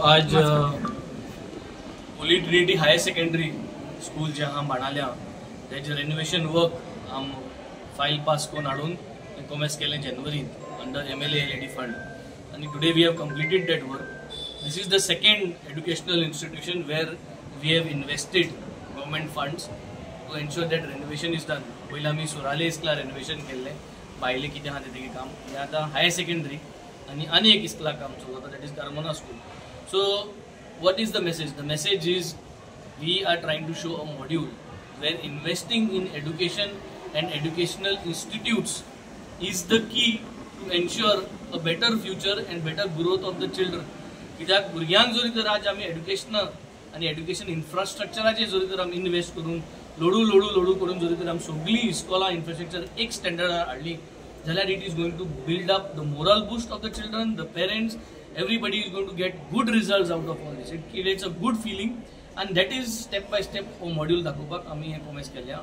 आज Holy Trinity Higher Secondary School जे आहा बाणाल्या, तेजें रेनोवेशन वर्क आम फायल पास करून हाडून कॉमेस केलें जानेवारींत under MLA LAD fund आनी today we have completed that work. This is the second educational institution where we have invested government funds to ensure that renovation is done. पयलीं आमी सुराले इस्कला renovation केल्लें, भायलें कितें आहा तें काम. हें आतां हायर सेकेंडरी आनी आनी एक इस्कला काम चलता, that is Carmona School. So what is the message? The message is we are trying to show a module where investing in education and educational institutes is the key to ensure a better future and better growth of the children. कित्याक भुरग्यांक जरी तर आज आमी educational आनी education इन्फ्रास्ट्रक्चराचेर जरी तर आमी इन्वेस्ट करून लोडू लोडू लोडू करून जरी तर आमी सगळीं इस्कॉलां इन्फ्रास्ट्रक्चर एक स्टँडर्डार हाडली जाल्यार it is going to build up the moral boost of the children, the parents, everybody is going to get good results out of all this. It creates a good feeling and that is step by step हो module दाखोवपाक आमी हें कॉमेस केल्या.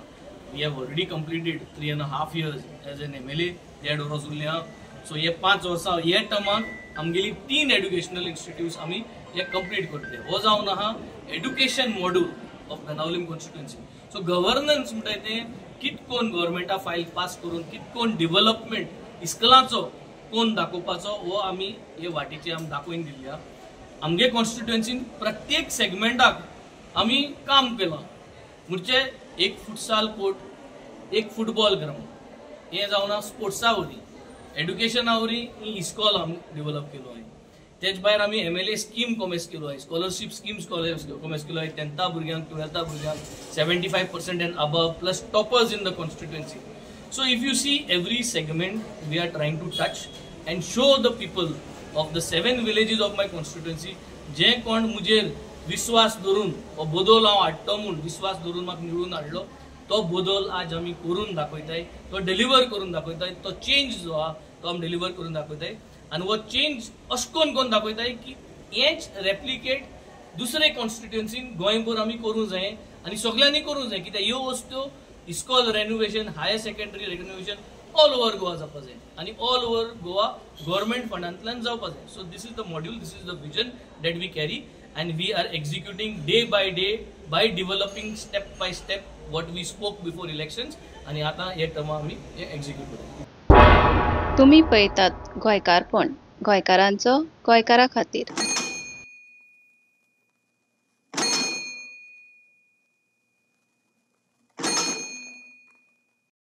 We have already completed 3.5 years as an MLA, देड वर्स उरलें आहा. So हे 5 वर्सां हे टर्माक आमगेली 3 एड्युकेशनल इन्स्टिट्यूट्स आमी हे कंप्लीट करतले. हो जावन आहा education module of Benaulim constituency. So governance म्हणटाय तें कितकोन गव्हर्मेंटा फायल पास करून कितकोन डिवलपमेंट इस्कलाचो कोण दाखोवपाचो हो आमी हे वाटेचे आमी दाखोवन दिल्ली आहा. आमगे कॉन्स्टिट्युएन्सीन प्रत्येक सेगमेंटाक आमी काम केलां. म्हणजे एक फुटसाल कोर्ट, एक फुटबॉल ग्रावंड, हें जावन आहा स्पोर्ट्सा वरी, एड्युकेशना वरी ही इस्कॉल आमी डेव्हलप केलो आहे. तेच भायर आमी MLA scheme कॉमेस केलो आहे, स्कॉलरशीप स्कीम कॉमेस केलो आहे. 10था भुरग्यांक, 12था भुरग्यांक 75% and above plus toppers in the constituency. So if you see every segment we are trying to touch and show the people of the 7 villages of my constituency जे कोण म्हजेर विस्वास धरून हो बदल हांव हाडटलो म्हूण विस्वास धरून म्हाका निवडून हाडलो, तो बदल आज आमी करून दाखयताय, तो डिलिव्हर करून दाखयताय, तो चेंज जो आहा तो आमी डिलिव्हर करून दाखयताय. आनी हो चेंज अशें करून करून दाखयताय की हेंच रेप्लिकेट दुसरे कॉन्स्टिट्युएन्सीन गोंयभर आमी करूंक जाय आनी सगल्यांनी करूंक जाय. कित्याक ह्यो वस्तू इस्कॉल renovation, higher secondary renovation all over Goa जावपा जाय आनी ऑल ओवर गोवा गव्हर्मेंट फंडांतल्यान जावपा जाय. So this is the module, this is the vision that we carry and we are executing day by day by developing step by step what we spoke before elections आनी आतां हे टर्मा आमी हे execute करता. तुमी पळयतात गोंयकारपण, गोंयकारांचो गोंयकारा खातीर.